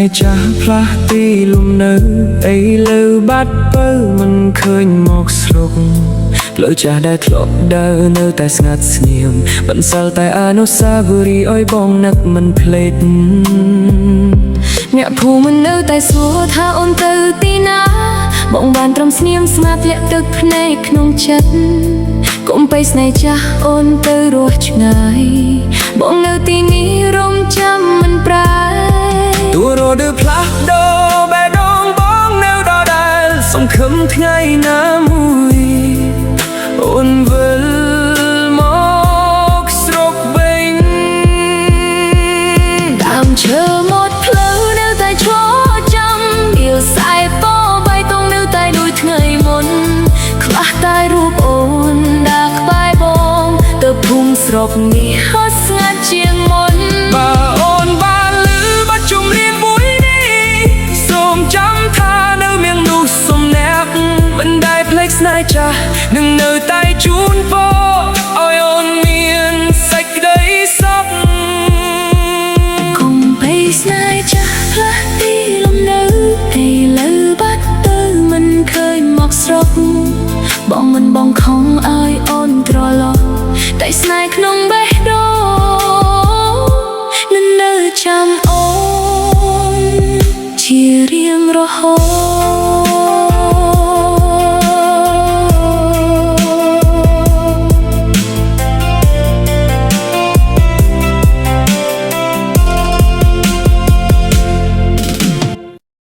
ហ៍ចាស់ផ្លាស់ទីលំនៅឥឡូវបាត់ពៅមិនឃើញមកស្រុកផ្លូវចាស់ដែលធ្លាប់ដើរនៅតែស្ងាត់ស្ងៀមបន្សល់តែអនុស្សាវរីយ៍ឲ្យបងនឹកមិនភ្លេច អ្នកភូមិនៅតែសួរថាអូនទៅទីណា បងបានត្រឹមស្ងៀមស្ងាត់លាក់ទឹកភ្នែកក្នុងចិត្តកុំបីស្នេហ៍ចាស់អូនទៅរស់ឆ្ងាយបងនៅទីនេះរងចាំមិនប្រែ តួរដូវផ្លាស់ប្ដូរបេះដូងបងនៅដដែលសង្ឃឹមថ្ងៃណាមួយអូនវិលមកស្រុកវិញ ដើមឈើមាត់ផ្លូវនៅតែឈរចាំៀលខ្សែពណ៌បៃតងនៅតែដូចថ្ងៃមុន ខ្វះតែរូបអូនដើរក្បែរបងទៅភូមិស្រុកនេះហត់ស្ងាត់ជាងមុន បើអូនបានឮបទចម្រៀងមួយនេះសូមចាំថានៅមាននោះសំណាក់មិនដែលភ្លេចស្នេហ៍ចាស់នឹងនៅតែជូនពរឲ្យអូនមានសេចក្តីសុខ កុំបីស្នេហ៍ចាស់ផ្លាស់ទីលំនៅឥឡូវបាត់ទៅមិនឃើញមកស្រុកបងមិនបងខំឲ្យអូនត្រឡប់តែស្នេហ៍ក្នុងបេះដូងនឹងនៅចាំអូនជារៀងរហូត។